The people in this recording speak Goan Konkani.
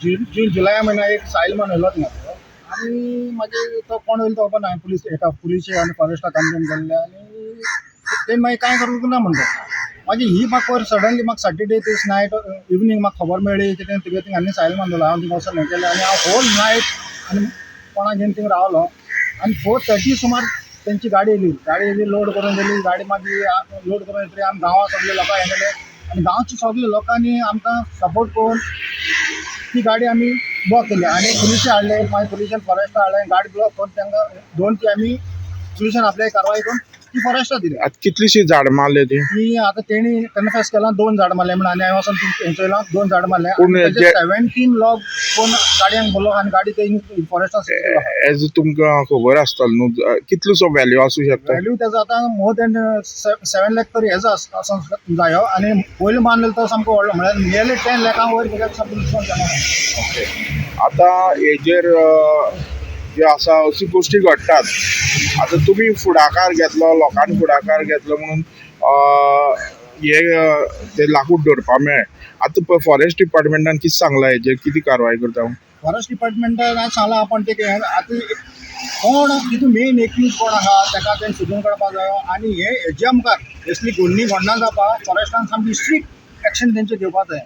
जून जून जुलया म्हयन्याक एक सायल मारलेलो थिंगा. आनी मागीर तो कोण येयलो तो खबर ना. पुलीस हेका पुलिशे आनी फॉरेस्टाक कंप्लेन केल्ले आनी तेणी मागीर कांय करूंक ना म्हणटा. मागीर ही म्हाका पयर सडनली म्हाका सॅटर्डे दीस नायट इवनींग म्हाका खबर मेळ्ळी की तुगे थिंगा आनी सायल मारलेलो. हांव थिंगा वचोन हें केलें आनी हांव होल नायट आनी कोणाक घेवन थिंगा रावलो आनी 4:30 सुमार तेंची गाडी येयली. गाडी येयली, लोड करून दिली गाडी. मागीर लोड करून येतकीर आमी गांवां सगळे लोकांक हें केलें आनी गांवच्या सगळे लोकांनी आमकां सपोर्ट करून ती गाडी आमी ब्लॉक केली आनी पुलिशे हाडले. मागीर पुलिशेन फॉरेस्ट हाडले, गाडी ब्लॉक करून तांकां दोन ती आमी पुलिशेन आपले कारवाय करून ती फॉरेस्टाक दिली. आतां कितलीशीं झाडां मारली ती? ती आतां तेणी कन्फेस केलां, दोन झाडां मारले म्हणून. आनी हांवें वचोन हें चोयलां, दोन झाडां मारले. पूण 17 लॉग कोण गाडयांक भरलो आनी गाडी ते फॉरेस्टान. एज तुमकां खबर आसतलो न्हू, कितलोसो व्हॅल्यू आसूं शकता? व्हॅल्यू तेजो आतां मोर दॅन 7 लॅक तरी हेजो आसूंक जायो. आनी पयलो मारलेलो तो सामको व्हडलो, म्हळ्यार नियरली 10 लॅकां वयर कित्याक सामको लुकसाण जालां. ओके, आतां हेजेर जे आसा, अशी गोश्टी घडटात. आतां तुमी फुडाकार घेतलो, लोकांनी फुडाकार घेतलो म्हणून हे ते लाकूड धरपा मेळ्ळें. आतां पळय, फॉरेस्ट डिपार्टमेंटान कितें सांगलां हेजेर, कितें कारवाय करता? फॉरेस्ट डिपार्टमेंटान आज सांगलां आपण ते आतां कोण तितून मेन एक्यूज कोण आहा, ताका तें सोदून काडपाक जायो आनी हे हेज्या मुखार असली घडणी घडना जावपाक फॉरेस्टान सामकी स्ट्रिक्ट एक्शन तेंचे घेवपाक जाय.